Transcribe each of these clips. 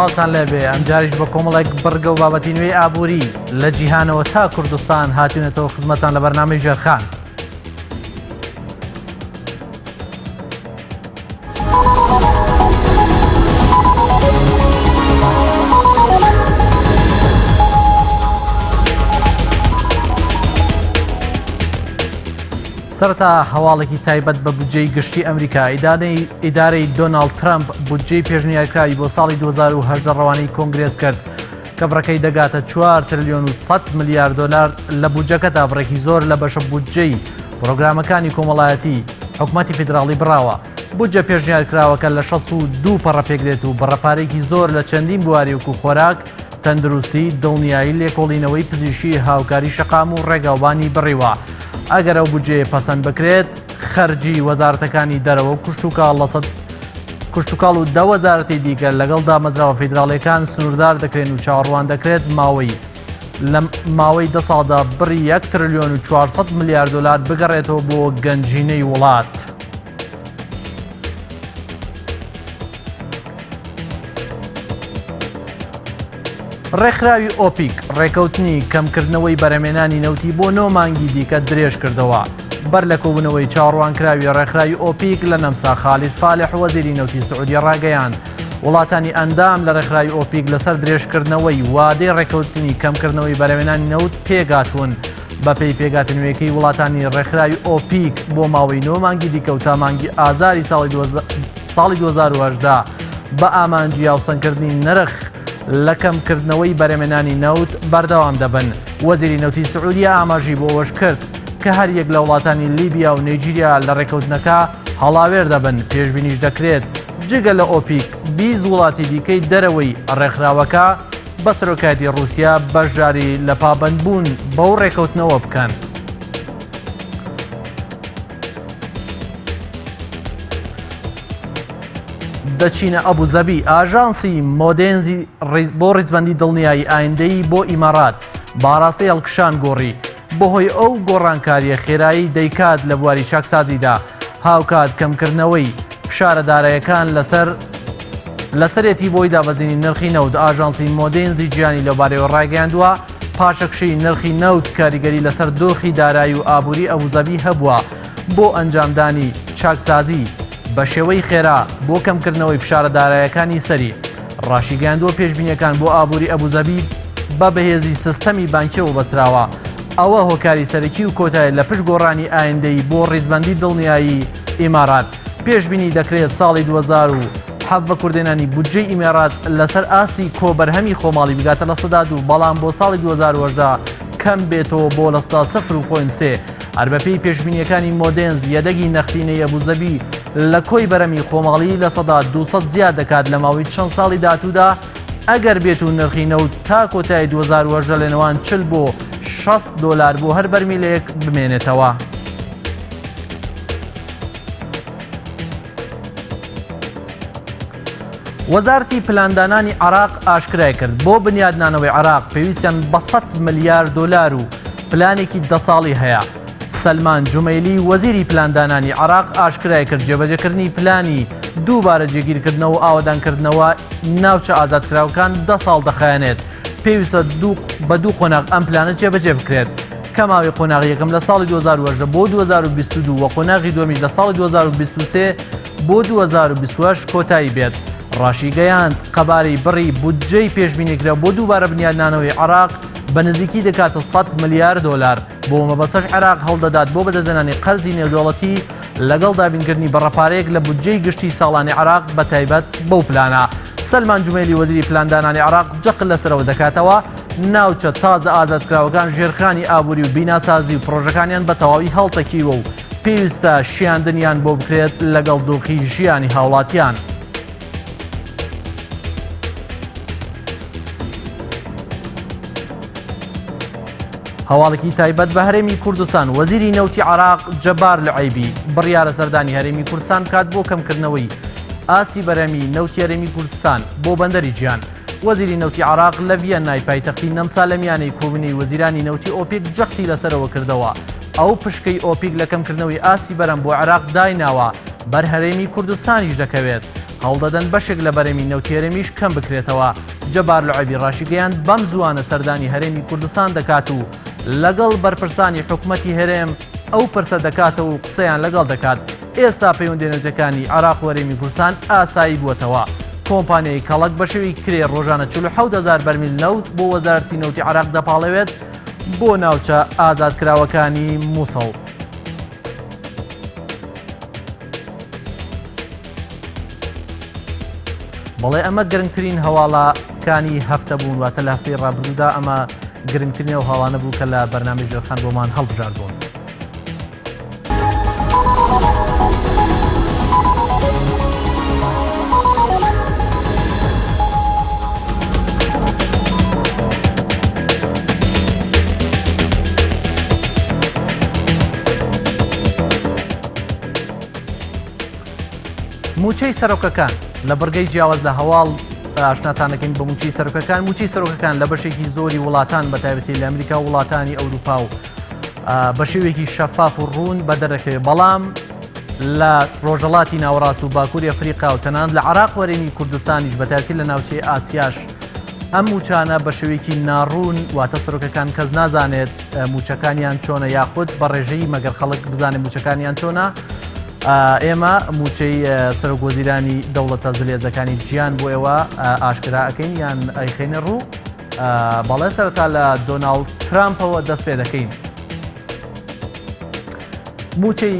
سڵاوتان لێبێ ئەمجاریش بە کۆمەڵێک بڕگە و بابەتی نوێی ئابووری لە جیهانەوە تا کوردستان هاتوونەتەوە خزمەتان لە بەرنامەی ژێرخان. سەرەتا هەواڵێکی تایبەت بە بودجەی گشتی ئەمریکا ئیدارەی دۆناڵد ترەمپ بودجەی پێشنیارکراوی بۆ ساڵی 2018 ڕەوانەی کۆنگرێس کرد کە بڕەکەی دەگاتە 4 ترلیۆن و 100 ملیار دۆلار لە بودجەکەدا بڕێکی زۆر لە بەشە بودجەی پرۆگرامەکانی کۆمەڵایەتی حکومەتی فیدراڵی بڕاوە. بودجە پێشنیارکراوەکە لە 62 پەڕە پێکدێت و بڕە پارەیەکی زۆر لە چەندین بواری وەکو خۆراک، تەندروستی، دڵنیایی، لێکۆڵینەوەی پزیشکی، هاوکاری شەقام و ڕێگاوبانی بڕیوە. ئەگەر ئەو بودجەیە پەسەند بکرێت، خەرجی وەزارەتەکانی دەرەوە و کشتوکاڵ لە سەد کشتوکاڵ و دە وەزارەتی دیکە لەگەڵ دامەزراوە فیدراڵیەکان سنووردار دەکرێن و چاوەڕوان دەکرێت ماوەی لە ماوەی دە ساڵدا بڕی 1 ترلیۆن و 400 ملیار دۆلار بگەڕێتەوە بۆ گەنجینەی وڵات. ڕێکخراوی ئۆپیک ڕێکەوتنی کەمکردنەوەی بەرهەمێنانی نەوتی بۆ نۆ مانگی دیکە درێژ کردەوە. بەر لە کۆبوونەوەی چاوەڕوانکراوی ڕێکخراوی ئۆپیک لە نەمسا خالید فالح وەزیری نەوتی سعودیە ڕاگەیاند وڵاتانی ئەندام لە ڕێکخراوی ئۆپیک لەسەر درێژکردنەوەی وادەی ڕێکەوتنی کەمکردنەوەی بەرهەمێنانی نەوت پێگاتوون. بەپێی پێگاتە نوێیەکەی وڵاتانی ڕێکخراوی ئۆپیک بۆ ماوەی نۆ مانگی دیکە و تا مانگی ئازاری ساڵی 2018 بە ئامانجی هاوسەنگکردنی نرخ لە کەمکردنەوەی بەرهەمێنانی نەوت بەردەوام دەبن. وەزیری نەوتی سعودیە ئاماژەی بۆ ئەوەش کرد کە هەریەک لە وڵاتانی لیبیا و نەیجیریا لە ڕێککەوتنەکە هەڵاوێر دەبن، پێشبینیش دەکرێت جگە لە ئۆپیک 20 وڵاتی دیکەی دەرەوەی ڕێکخراوەکە بە سەرۆکایەتی ڕووسیا بەشداری لە پابەندبوون بەو ڕێککەوتنەوە بکەن. دەچینە ئەبوزەبی، ئاژانسی مۆدێنزی بۆ ڕیزبەندی دڵنیایی ئایندەیی بۆ ئیمارات بە ئاراستەی هەڵکشان گۆڕی بەهۆی ئەو گۆڕانکارییە خێرایی دەیکات لە بواری چاکسازیدا، هاوکات کەمکردنەوەی فشارە دارایەکان لەسەر لەسەرێتی بۆی دابەزینی نرخی نەوت. ئاژانسی مۆدێنزی جیهانی لەوبارەیەوە ڕایگەیاندووە، پاشەکشەی نرخی نەوت کاریگەری لەسەر دۆخی دارایی و ئابووری ئەبوزەبی هەبووە بۆ ئەنجامدانی چاکسازی بە شێوەی خێرا بۆ کەمکردنەوەی فشارە دارایەکانی سەری. ڕاشیگەیاندووە پێشبینیەکان بۆ ئابووری ئەبوزەبی بە بەهێزی سیستەمی بانکیەوە بەستراوە، ئەوە هۆکاری سەرەکی و کۆتایە لە پشت گۆڕانی ئایندەیی بۆ ڕیزبەندی دڵنیایی ئیمارات. پێشبینی دەکرێت ساڵی 2017 کوردێنانی بودجەی ئیمارات لەسەر ئاستی کۆبەرهەمی خۆماڵی بگاتە 2%، بەڵام بۆ ساڵی 2018 کەم بێتەوە بۆ 0.3%. هەر بەپێی پێشبینیەکانی مۆدێنز یەدەگی نەختینەی ئەبوزەبی لە کۆی بەرەمی خۆماڵی 200% زیاد دەکات لە ماوەی چەند ساڵی داهاتوودا ئەگەر بێت و نرخی نەوت تا کۆتایی 2018 لە نێوان 40 بۆ 60 دۆلار بۆ هەر بەرمیلێک بمێنێتەوە. وەزارەتی پلاندانانی عێراق ئاشکرای کرد، بۆ بنیادنانەوەی عێراق پێویستیان بە 100 ملیار دۆلار و پلانێکی دە ساڵی هەیە. سەلمان جومەیلی وەزیری پلاندانانی عێراق ئاشکرای کرد، جێبەجێکردنی پلانی دووبارە جێگیرکردنەوە و ئاوەدانکردنەوە ناوچە ئازادکراوەکان دە ساڵ دەخایەنێت، پێویستە بە دوو قۆناغ ئەم پلانە جێبەجێ بکرێت کە ماوەی قۆناغی یەکەم لە ساڵی 2018 بۆ 2022 و قۆناغی دووەمیش لە ساڵی 2023 بۆ 2028 کۆتایی بێت. ڕاشیگەیاند، قەبارەی بڕی بودجەی پێشبینیکراو بۆ دووبارە بنیادنانەوەی عێراق بە نزیکی دەکاتە 100 ملیار دۆلار، بۆ مەبەستەش عێراق هەوڵدەدات بۆ بەدەستهێنانی قەرزی نێودەوڵەتی لەگەڵ دابینکردنی بڕە پارەیەک لە بودجەی گشتی ساڵانی عێراق بە تایبەت بەو پلانە. سەلمان جومەیلی وەزیری پلاندانانی عێراق جەخت لەسەرەوە دەکاتەوە، ناوچە تازە ئازادکراوەکان ژێرخانی ئابووری و بیناسازی و پڕۆژەکانیان بە تەواوی هەڵتەکیوە و پێویستە شیاندنیان بۆ بکرێت لەگەڵ دۆخی ژیانی هاوڵاتیان. هەواڵێکی تایبەت بە هەرێمی کوردستان وەزیری نەوتی عراق جەبار لعیبی بڕیارە سەردانی هەرێمی کوردستان بکات بۆ کەمکردنەوەی ئاستی بەرهەمی نەوتی هەرێمی کوردستان بۆ بەندەری جیهان. وەزیری نەوتی عراق لە ڤیەننای پایتەختی نەمسا لە میانەی کۆبوونەوەی وەزیرانی نەوتی ئۆپیک جەختی لەسەرەوە کردەوە ئەو پشکەی ئۆپیک لە کەمکردنەوەی ئاستی بەرهەم بۆ عێراق دایناوە بەر هەرێمی کوردستانیش دەکەوێت. هەوڵدەدەن بەشێک لە بەرەمی نەوتی هەرێمیش کەم بکرێتەوە. جەبار لعێبی ڕاشیگەیاند، بەم زووانە سەردانی هەرێمی کوردستان دەکات و لەگەڵ بەرپرسانی حکومەتی هەرێم ئەو پرسە دەکاتەوە و قسەیان لەگەڵ دەکات. ئێستا پەیوەندیە نەوتیەکانی عێراق و هەرێمی کوردستان ئاسایی بووەتەوە. کۆمپانیای کەڵەک بە شێوەی کرێ ڕۆژانە 47 هەزار بەرمیل نەوت بۆ وەزارەتی نەوتی عێراق دەپاڵێوێت بۆ ناوچە ئازادکراوەکانی موسڵ. بەڵێ ئەمە گرنگترین هەواڵەکانی هەفتە بوون واتە لە هەفتەی ڕابردوودا ئەمە گرنگترین ئەو هەواڵانە بوو کە لە بەرنامەی ژێرخان بۆمان هەڵبژاردبوون. مووچەی سەرۆکەکان لە بڕگەی جیاواز لە هەواڵ ئاشناتانەکەین بە مووچەی سەرۆکەکان مووچەی سەرۆکەکان لە بەشێکی زۆری وڵاتان بە تایبەتی لە ئەمریکا و وڵاتانی ئەوروپا و بە شێوەیەکی شەفاف و ڕوون بە دەرەکەوێت بەڵام لە ڕۆژەڵاتی ناوەڕاست و باکووری ئەفریقا و تەنانەت لە عراق وەرێمی کوردستانیش بە تایبەتی لە ناوچەی ئاسیاش ئەم موچانە بە شێوەیەکی ناڕوون واتە سەرۆکەکان کەس نازانێت موچەکانیان چۆنە یاخود بە ڕێژەی مەگەر خەڵک بزانێت موچەکانیان چۆنە ئێمە موچەی سەرۆک وەزیرانی دەوڵەتە زلێزەکانی جیان بۆ ئێوە ئاشکرا ئەەکەین یان ئەیخەینە ڕوو بەڵێ سەرەتا لە دۆناڵد ترامپەوە دەست پێ دەکەین. موچەی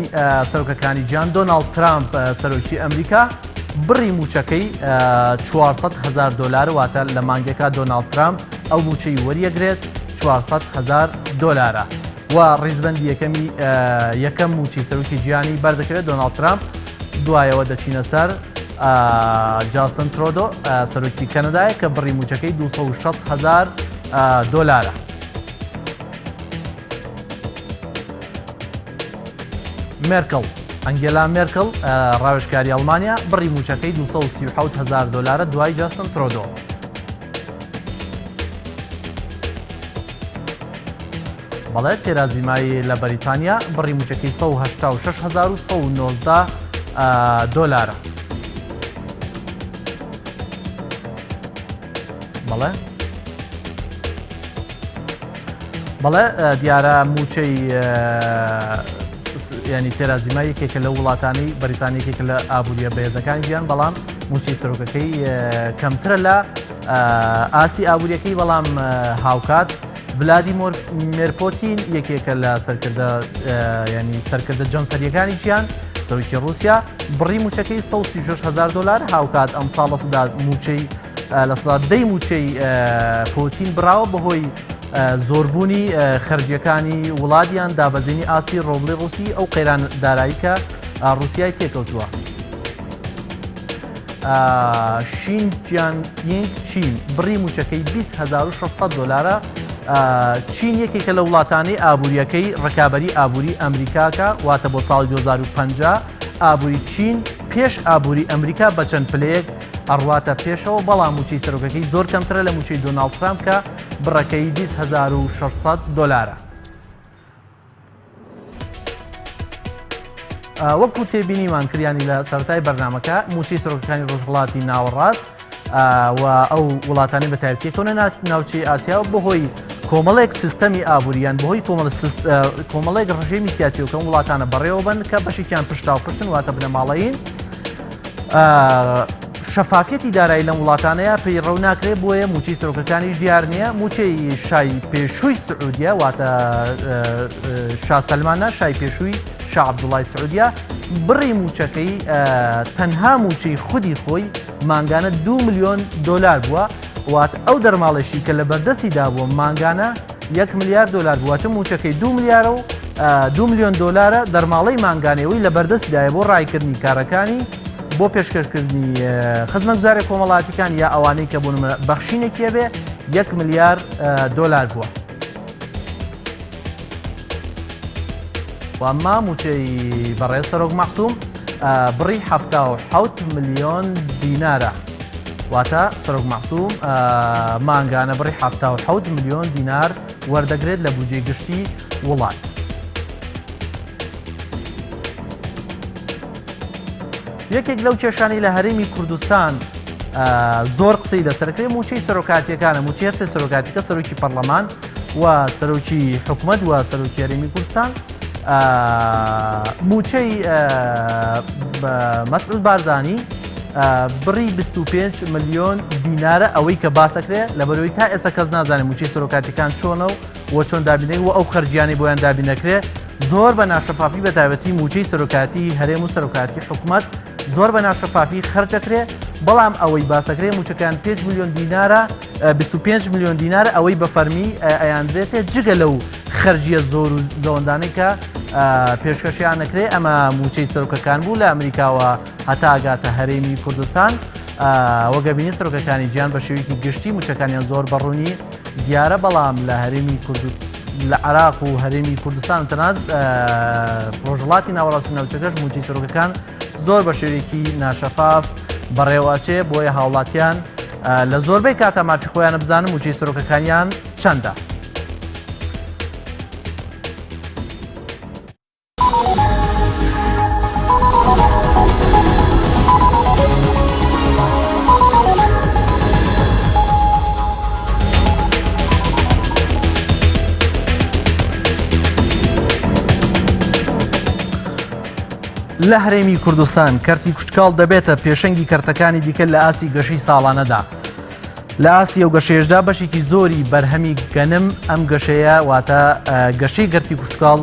سەرۆکەکانی جیان دۆناڵد ترامپ سەرۆکی ئەمریکا بڕی موچەکەی 400 هزار دلار واتە لە مانگێکا دۆناڵد ترامپ ئەو موچەی وەریەگرێت 400 هزار دلارە و ڕیزبندی یەکەمی یەکەم موچی سەرۆکی جیانی بەردەکەوێت دۆناڵد ترامپ دوایەوە دەچینە سەر جاستن ترۆدۆ سەرۆکی کەنەدایە کە بڕی موچەکەی 260 هزار دلارە. مێرکڵ، ئەنگێلا مێرکڵ، ڕاوێژکاری ئەڵمانیا، بڕی مووچەکەی 237 هەزار دۆلارە دوای جاستن ترۆدۆ. بەڵێ تێرازی مای لە بەریتانیا بڕی مووچەکەی 186119 دۆلارە. بەڵێ بەڵێ دیارە موچەی ینی تێرازیما یەکێکە لە وڵاتانی بەریتانی یەکێکە لە ئابووریە بەهێزەکانی جیان بەڵام موچەی سەرۆکەکەی کەمترە لە ئاستی ئابووریەکەی بەڵام هاوکات ڤلادیمیر پۆتین یەکێکە لە سەرکردە ینی سەرکردە جەمسەریەکانی جیان سەرۆکی رووسیا بڕی موچەکەی 136 هزار دلار هاوکات ئەم ساڵ لەسەدا موچەی 10% موچەی پۆتین براوە بەهۆی زۆربوونی خەرجیەکانی وڵاتیان دابەزینی ئاستی ڕۆبلی ڕوسی ئەو قەیران دارایی کە ڕوسیای تێکەوتووە. شین جیان پینگ چین بڕی موچەکەی 20,600 دلارە چین یەکێکە لە وڵاتانی ئابوووریەکەی ڕکابی ئابووری ئەمریکاکە واتە بۆ ساڵی 2050 ئابووری چین پێش ئابووری ئەمریکا بە چەند پلەیەک ئەڕواتە پێشەوە بەڵام موچەی سەرۆکەکەی زۆر کەمترە لە موچەی دۆناڵد ترامپ کە بڕەکەی 20,600 دلارە. وەکو تێبینیمان کردیانی لە سەرای بەرنمەکە موچەی سەرۆکەکانی ڕۆژهڵاتی ناوەڕاست و ئەو وڵاتانی بە تایبەتی کەونە ناوچەی ئاسیا و بەهۆی کۆمەڵێک سیستەمی ئابووریان بەهۆی کۆمەڵێک ڕژێمی سیاسی و کەم وڵاتانە بەڕێوەبن کە بەشێکیان پشتا و پشتن واتە بنەماڵەین شەفافیەتی دارایی لەم وڵاتانەیە پەیڕەو ناکرێت بۆیە موچەی سەرۆکەکانیش دیار نییە موچەی شای پێشووی سعودیە واتە شا سەلمانە شای پێشووی شا عەبدوڵای سعودیە بڕی موچەکەی تەنها موچەی خودی خۆی مانگانە 2 میلیۆن دلار بووە وات ئەو دەرماڵێشی کە لە بەردەستی دابووە مانگانە 1 میلیارد دلار بووە چ موچەکەی 2 میلیارە و 2 میلیۆن دلارە دەرماڵەی مانگانەوەی لە بەردەستیدایە بۆ ڕایکردنی کارەکانی بۆ پێشکەشکردنی خزمەتگوزاریە کۆمەڵاتیکان یا ئەوانەی کە بۆ نمونە بەخشینێکی هەبێ یەک ملیار دۆلار بووە. و ئەمما موچەی بەڕێز سەرۆک مەحسوم بڕی 77 ملیۆن دینارە واتە سەرۆک مەحسوم مانگانە بڕی 77 ملیۆن دینار وەردەگرێت لە بودجەی گشتی وڵات. یەکێک لەو کێشانەی لە هەرێمی کوردستان زۆر قسەی لەسەرکرێ موچەی سەرۆکاتیەکانە موچەی هەرسێ سەرۆکاتیکە سەرۆکی پەرلەمان و سەرۆکی حکومەت و سەرۆکی هەرێمی کوردستان موچەی مەسعود بارزانی بڕی 25 ملیۆن دینارە ئەوەی کە باسەکرێ لەبەرەوەی تا ئێستا کەس نازانێت موچەی سەرۆکاتیەکان چۆنە و و چۆن دابینێک و ئەو خەرجیانەی بۆیان دابینەکرێ زۆر بە ناشەفافی بە تایبەتی موچەی سەرۆکاتی هەرێم و سەرۆکاتی حکومەت زۆر بە ناشەفافی خەرجەکرێ بەڵام ئەوەی باسەکرێ موچەکان 5 میلیۆن دینارە 25 میلیۆن دینارە ئەوەی بە فەرمی ئەیاندرێتێ جگە لەو خەرجیە زۆر و زەوەندانەی کە پێشکەشیان نەکرێ ئەمە موچەی سەرۆکەکان بوو لە ئەمریکاوە هەتا ئەگاتە هەرێمی کوردستان وەگەبینی سەرۆکەکانی گیان بە شێوەیەکی گشتی موچەکانیان زۆر بەڕوونی دیارە بەڵام لە هەرێمی کوردستان لە عراق و هەرێمی کوردستان و تەنانەت ڕۆژهەڵاتی ناوەڕاست و ناوچەکەش موچەی سەرۆکەکان زۆر بە شێوەیەکی ناشەفاف بەڕێوەچێ بۆیە هاوڵاتیان لە زۆربەی کاتا مافی خۆیانە بزانن موچەی سەرۆکەکانیان چەندە. لە هەرێمی کوردستان کەرتی کوشتکاڵ دەبێتە پێشەنگی کەرتەکانی دیکە لە ئاستی گەشەی ساڵانەدا. لە ئاستی ئەو گەشەیەشدا بەشێکی زۆری بەرهەمی گەنم ئەم گەشەیە واتە گەشەی گەرتی کوشتکاڵ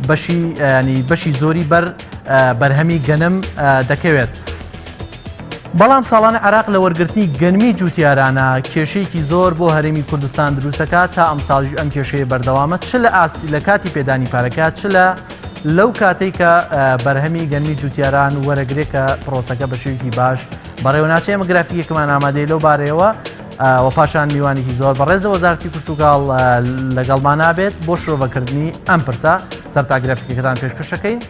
بەشی ینی بەشی زۆری بەر بەرهەمی گەنم دەکەوێت. بەڵام ساڵانە عراق لە وەرگرتنی گەنمی جوتیارانە کێشەیەکی زۆر بۆ هەرێمی کوردستان دروستەکات تا ئەمساڵیش ئەم کێشەیە بەردەوامە چ لە ئاستی لە کاتی پێدانی پارەکە چ لە لەو کاتێک کە بەرهەمی گەنمی جوتیاران وەرەگرێ کە پرۆسەکە بە شێوەیەکی باش بەڕێوە ناچێ ئێمە گرافیکێکمان ئامادەی لەو بارەیەوە و پاشان میوانێکی زۆر بەڕێزە وەزارتی کوشتتوکاڵ لەگەڵمان نابێت بۆ شرۆڤەکردنی ئەم پرسە سەرتا گرافیکەکەتان پێشکەشەکەین.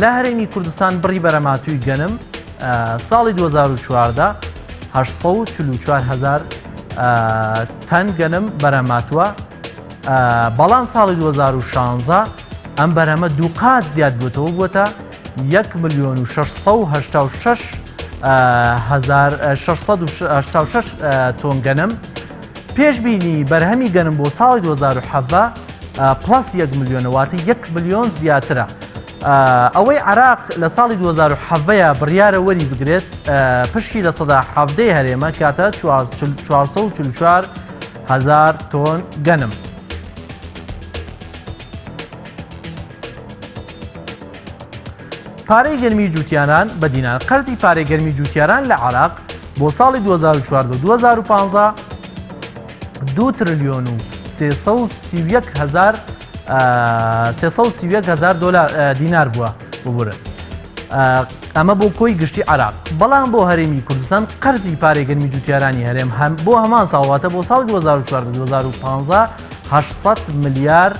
لە هەرێمی کوردستان بڕی بەرەماتووی گەنم ساڵی 2014 844 هزار تەن گەنم بەرەماتوە بەڵام ساڵی 2016 ئەم بەرهەمە دووقات زیاد بووتەوە بووەتە 1 میلیۆن و 686 686 تۆن گەنم پێشبینی بەرهەمی گەنم بۆ ساڵی 2017 plus 1 میلیۆنە واتە 1 میلیۆن زیاترە. ئەوەی عراق لە ساڵی 2017 بڕیارە وەری بگرێت پشکی لە سەدا حەڤدەی هەرێمە کاتە 444 هزار تۆن گەنم. پارەی گەرمی جوتیاران بە دینار قەرزی پارەی گەرمی جوتیاران لە عراق بۆ ساڵی 2014 2015 2 ترلیۆن و 331 هزار 331 هزار دلار دینار بووە ببورن. ئەمە بۆ کۆی گشتی عراق بەڵام بۆ هەرێمی کوردستان قەرزی پارەی گەنمی جوتیارانی هەرێم هەم بۆ هەمان ساڵواتە بۆ ساڵ 2014 2015 800 ملیار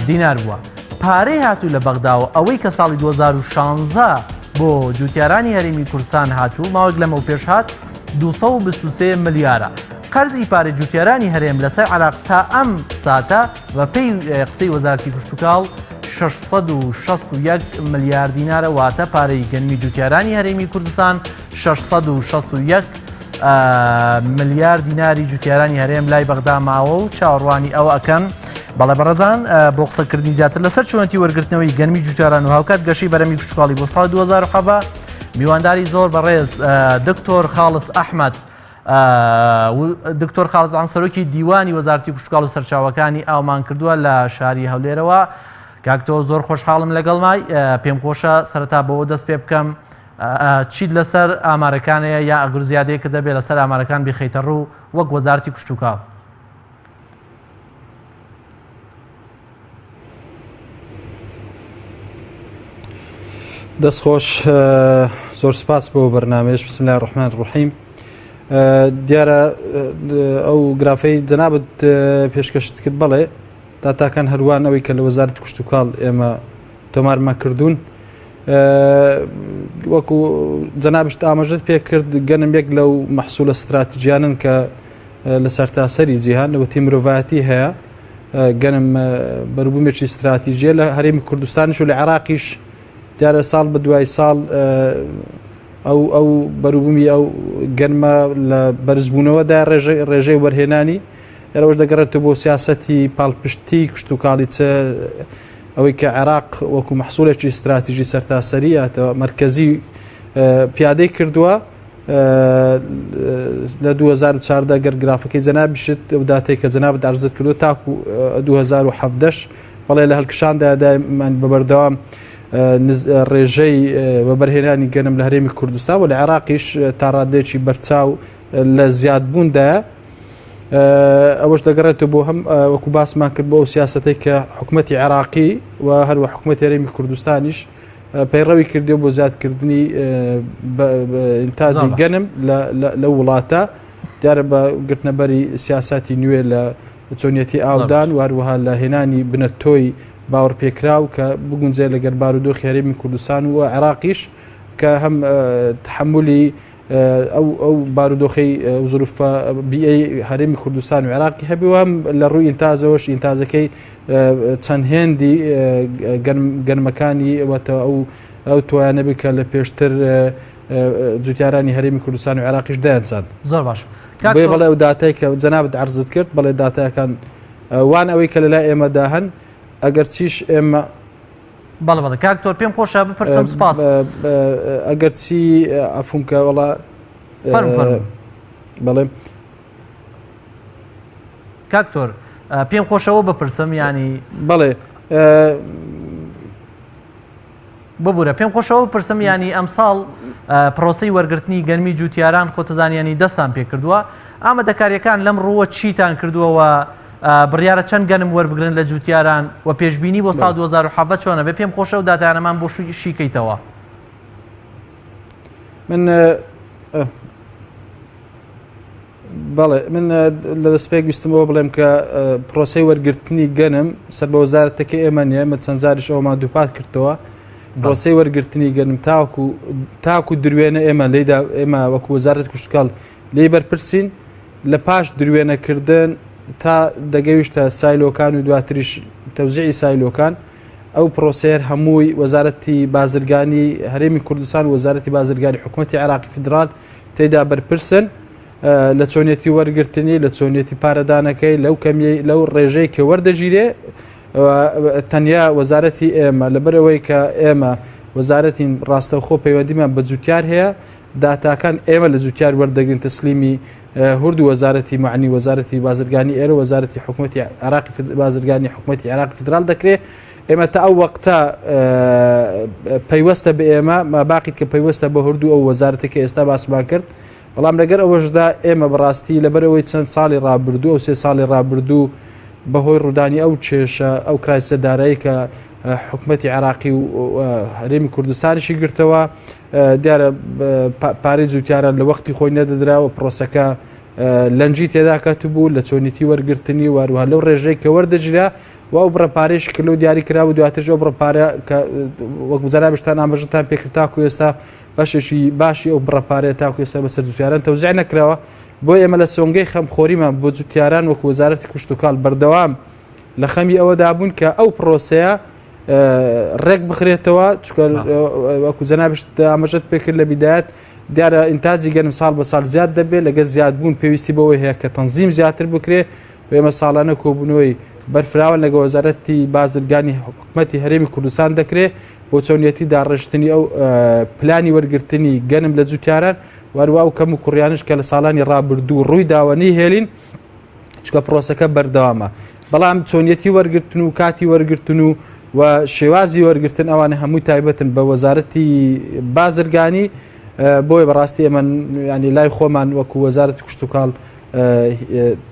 دینار بووە پارەی هاتوو لە بەغداوە ئەوەی کە ساڵی 2016 بۆ جوتیارانی هەرێمی کوردستان هاتوو ماوەک لەمە پێش هات 223 ملیارە قەرزی پارەی جوتیارانی هەرێم لەسەر عراق تا ئەم ساتە بە پێی قسەی وەزارەتی کشتوکاڵ 661 ملیار دینارە واتە پارەی گەنمی جوتیارانی هەرێمی کوردستان 661 ملیار دیناری جوتیارانی هەرێم لای بەغدا ماوە و چاوەڕوانی ئەوە ئەکەن بەڵێ بەڕێزان بۆ قسەکردنی زیاتر لەسەر چۆنەتی وەرگرتنەوەی گەنمی جوتیاران و هاوکات گەشەی بەرەمی کشتوکاڵی بۆ ساڵی 2017 میوانداری زۆر بەڕێز دکتۆر خاڵس ئەحمەد دکتۆر خاڵس سەرۆکی دیوانی وەزارەتی کشتوکاڵ و سەرچاوەکانی ئاومان کردووە لە شاری هەولێرەوە کاکتۆ زۆر خۆشحاڵم لەگەڵ مای پێم خۆشە سەرەتا بەوە دەست پێ بکەم چیت لەسەر ئامارەکانەیە یا ئەگەر زیادەیەکە دەبێت لەسەر ئامارەکان بیخەیتە ڕوو وەک وەزارەتی کشتوکاڵ؟ دەست خۆش زۆر سپاس بۆ بەرنمەیەش بسم الله الرحمن الرحیم دیارە ئەو گرافەی جەنابت پێشکەشت کرد بەڵێ داتاکان هەروان ئەوەی کە لە وەزارەت کشتتوکاڵ ئێمە تۆمارمان کردوون وەکو جەنابشت ئاماژت پێ کرد گەنم یەک لەو مەحسوولە استراتیژیانن کە لە سەرتاسەری جیهان لەوەتی مرۆڤایەتی هەیە. گەنم بەروبوومێکی ستراتیژیە لە هەرێمی کوردستانیش و لە عێراقیش دیارە ساڵ بە دوای ساڵ ئەو ئەو بەروبوومی ئەو گەنمە لە بەرزبوونەوەدا ڕێژەی وەرهێنانی ئەوەش دەگەڕێتەوە بۆ سیاسەتی پاڵپشتی کشتتوکاڵی چ ئەوەی کە عێراق وەکو مەحسوولێکی استراتیژی سەرتاسەریاتەوە مرکزی پیادەی کردووە لە 2014 گەر گرافەکەی جەنابیشت ئەو داتەی کە جەنابت عەرزت کردو تاکو 2017 بەڵێ لە هەلکشاندا دایمان بە بەردەوام ڕێژەی وەبەرهێنانی گەنم لە هەرێمی کوردستان و لە عێراقیش تا ڕادەیەکی بەرچاو لە زیادبووندایە ئەوەش دەگەڕێتەوە بۆ هەم وەکو باسمان کرد بۆ ئەو سیاستەی کە حکوومەتی عێراقی و هەروە حکوومەت هەرێمی کوردستانیش پەیڕەوی کردی بۆ زیادکردنی ئینتاجی گەنم لە وڵاتە دیارە بە گرتنەبەری سیاستی نوێ لە چۆنیەتی ئاودان و هەروەها لە هێنانی بنەتۆی باوەڕپێکراو کە بگونجێ لەگەر بارودۆخی هەرێمی کوردستان و عێراقیش کە هەم تحملی ئەو ئەو بارودۆخەی زروفە بیئەی هەرێمی کوردستان و عێراقی هەبێ و هەم لە ڕووی ئینتاجەوەش ئینتاجەکەی چەند هێندی گەرمەکانی وەتە ئەو ئەو تۆیانە بێت کە لە پێشتر جوتیارانی هەرێمی کوردستان و عێراقیش دەیانچاند. زۆر باش بۆیە بەڵێ ئەو داتای کە جەنابت عەرزت کرد بەڵێ داتاکان وان ئەوەی کە لەلای ئێمەدا هەن ئەگەر چیش ئێمە بەڵێ بەڵێ کاک تۆر پێم خۆشە بپرسم سپاس ئەگەر چی عەفوم کە وەڵا بەڵێ کاک تۆر پێم خۆشەوە بپرسم ینی بەڵێ ببوورە پێم خۆشەوە بپرسم ینی ئەمساڵ پرۆسی وەرگرتنی گەرمی جوتیاران خۆتەزانیانی دەستان پێکردووە ئامادەکاریەکان لەم ڕووە چیتان کردووەوە بڕیارە چەند گەنم وەربگرن لە جوتیاران و پێشبینی بۆ ساڵ 2017 چۆنە بێ پێم خۆشە و داتایانەمان بۆ شیکەیتەوە. من بەڵێ من لە دەستپێک ویستمەوە بڵێم کە پرۆسی وەرگرتنی گەنم سەر بە وەزارەتەکە ئێمە نیە ئێمە چەند جاریش ئەومان دووپات کردەوە پرۆسی وەرگرتنی گەنم تاکو تاکو دروێنە ئێمە لێدا ئێمە وەکو وەزارەت کشتتوکاڵ لێی بەرپرسین لە پاش دروێنەکردن تا دەگەیشتە سایلۆکان و دواتریش تەوزیعی سایلۆکان ئەو پرۆسەیەر هەمووی وەزارەتی بازرگانی هەرێمی کوردستان و وەزارەتی بازرگانی حکوومەتی عێراقی فیدرال تێدا بەرپرسن لە چۆنیەتی وەرگرتنی لە چۆنیەتی پارەدانەکەی لەو کەمی لەو ڕێژەی کە وەردەگیرێ تەنیا وەزارەتی ئێمە لەبەرەوەی کە ئێمە وەزارەتین ڕاستەوخۆ پەیوەندیمان بە جوتیار هەیە داتاکان ئێمە لە جوتیار وەردەگرین تەسلیمی هوردو وەزارەتی معنی وەزارەتی بازرگانی ئێرە وەزارەتی حکوومەتی عراقی بازرگانی حکوومەتی عراقی فیدرال دەکرێت ئێمە تا ئەو وەختە پەیوەستە بە ئێمە ما باقی کە پەیوەستە بە هەردوو ئەو وەزارەتی کە ئێستا باسمان کرد بەڵام لەگەر ئەوەشدا ئێمە بەڕاستی لەبەرەوەی چەند ساڵی ڕابردوو ئەو سێ ساڵی ڕابردوو بەهۆی ڕوودانی ئەو کێشە ئەو crisis ە دارایی کە حکوومەتی عراقی و هەرێمی کوردستانیشی گرتەوە دیارە پارەی جوتیاران لە وەختی خۆی نەدەدرا و پرۆسەکە لەنجی تێدا کەوتبوو لە چۆنیتی وەرگرتنی واروها لەو ڕێژەی کە وەردەگیرا و ئەو بڕە پارەیش کە لەو دیاری کرا و دواترش ئەو بڕە پارە کە وەک جەنابشتان ئاماژەتان پێکرد تاکو ئێستا بەشێکی باشی ئەو بڕە پارەیە تاکو ئێستا بەسەر جوتیاران تەوزیع نەکراوە بۆ ئێمە لە سۆنگەی خەمخۆریمان بۆ جوتیاران وەکو وەزارەتی کشتوکاڵ بەردەوام لە خەمی ئەوەدا بوون کە ئەو پرۆسەیە ڕێک بخرێتەوە چکە وەکو جەنابشت ئاماژەت پێکرد لە بیدایەت دیارە ئینتاجی گەنم ساڵ بە ساڵ زیاد دەبێت لەگەر زیادبوون پێویستی بەوەی هەیە کە تەنزیم زیاتر بکرێ و ئێمە ساڵانە کۆبوونەوەی بەرفراوان لەگە وەزارەتی بازرگانی حکومەتی هەرێمی کوردستان دەکرێت بۆ چۆنیەتی داڕشتنی ئەو پلانی وەرگرتنی گەنم لە جوتیاران وەروا و کەم و کوڕیانش کە لە ساڵانی ڕابردوو ڕووی داوە نەیهێلین چونکە پرۆسەکە بەردەوامە بەڵام چۆنیەتی وەرگرتن و کاتی وەرگرتن و و شێوازی وەرگرتن ئەوانە هەمووی تایبەتن بە وەزارەتی بازرگانی بۆیە بەڕاستی ئێمە ینی لای خۆمان وەکو وەزارەتی کشتتوکاڵ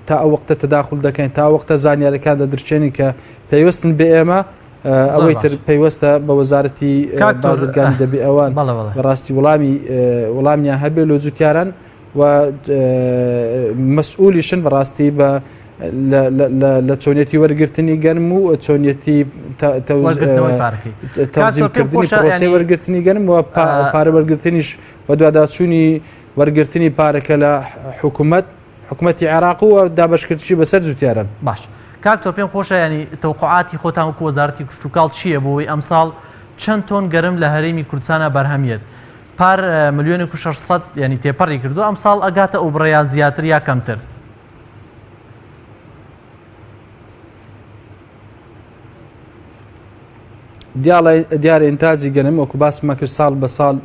تا ئەو وەختە تەداخل دەکەین تا وەختە زانیارەکان دەدرچێنین کە پەیوەستن بە ئێمە ئەوەی تر پەیوەستە بە وەزارەتی بازرگانی دەبێ ئەوان بەڕاستی وڵامی وڵامیان هەبێ لۆ جوتیاران و مەسئولیشن بەڕاستی بە لە چۆنیەتی وەرگرتنی گەرم و چۆنیەتی تەنزیمکردنی پرۆسەی وەرگرتنی گەرم و پارە وەرگرتنیش و دواداچوونی وەرگرتنی پارەکە لە حکوومەت حکوومەتی عێراق و دابشکردنی بەسەر جوتیاران باش. کاک تۆ پێم خۆشە ینی تەوقعاتی خۆتان وەکو وەزارەتی کشتوکاڵ چییە بۆی ئەمساڵ چەند تۆن گەرم لە هەرێمی کوردستانە بەرهەمیێت پار ملیۆنێک و 600 ینی تێپەڕی کردو ئەمساڵ ئەگاتە ئەو بڕەیان زیاتر یا کەمتر؟ دیارە ئینتاجی گەنم وەکو باسمان کرد ساڵ بە ساڵ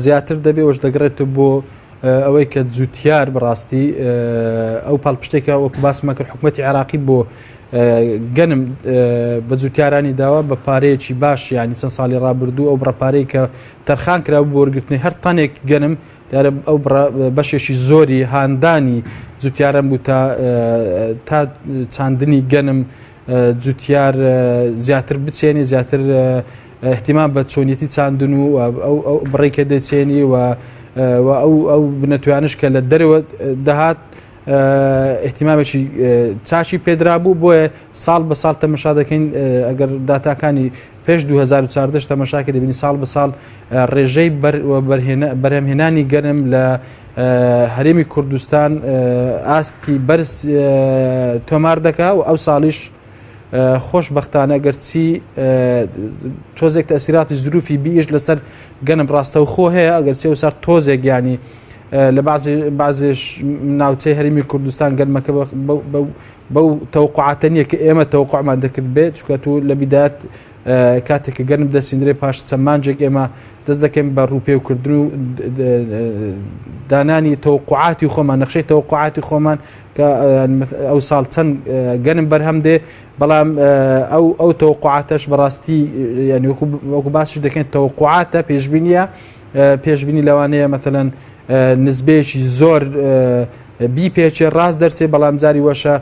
زیاتر دەبێ وەش دەگرێتەوە بۆ ئەوەی کە جوتیار بەڕاستی ئەو پاڵپشتێکە وەکو باسمان کرد حکوومەتتی عێراقی بۆ گەنم بە جوتیارانی داوە بە پارەیەکی باش ینی چەند ساڵی ڕابردوو ئەو بڕەپارەی کە تەرخان کرا بۆ وەرگرتنی هەر تەنێک گەنم دیارە ئەو بڕە بەشێکی زۆری هاندانی جوتیاران بوو تا تا چاندنی گەنم جوتیار زیاتر بچێنی زیاتر احتیمان بە چۆنیەتی چاندن و ئەو بڕی کە دەچێنی و ئەو ئەو بنەتوانش کە لە دەرەوە دەهات احتیمامێکی چاشی پێدرا بوو بۆیە ساڵ بە ساڵ تەمەشا دەکەین ئەگەر داتاکانی پێش 2014 تەمەشاکە دەبینی ساڵ بە ساڵ ڕێژەی بەرهەمهێنانی گەرم لە هەرێمی کوردستان ئاستی بەرز تۆمار دەکا و ئەو ساڵیش خۆشببختانە گەرچی تۆزێک تەسیراتی زروفی بیش لەسەر گەنم ڕاستەوخۆ هەیە ئەگەرچی ئەو سەر تۆزێک ینی لە بازێش ناوچەی هەرمی کوردستان گەرمەکە بەو تەوقعاتە نییە کە ئێمە تەوقعمان دەکرد بێت چکە تو لە بیدات کاتێک کە گەنم دەسیندرێ پاش چەند مانجێک ئێمە دەست دەکەین بە ڕووپێوکردن و دانانی تەوقعاتی خۆمان نەخشەی تەوقعاتی خۆمان کە ئەو ساڵ چەند گەنم بەرهەم دێ بەڵام ئەو ئەو تەوقعاتەش بەڕاستی یعنی وەکو باسیش دەکەین تەوقعاتە پێشبینیە پێشبینی لەوانەیە مەتەلەن نسبەیەکی زۆر بیپێچێ ڕاست دەرسێ بەڵام جاری وەشە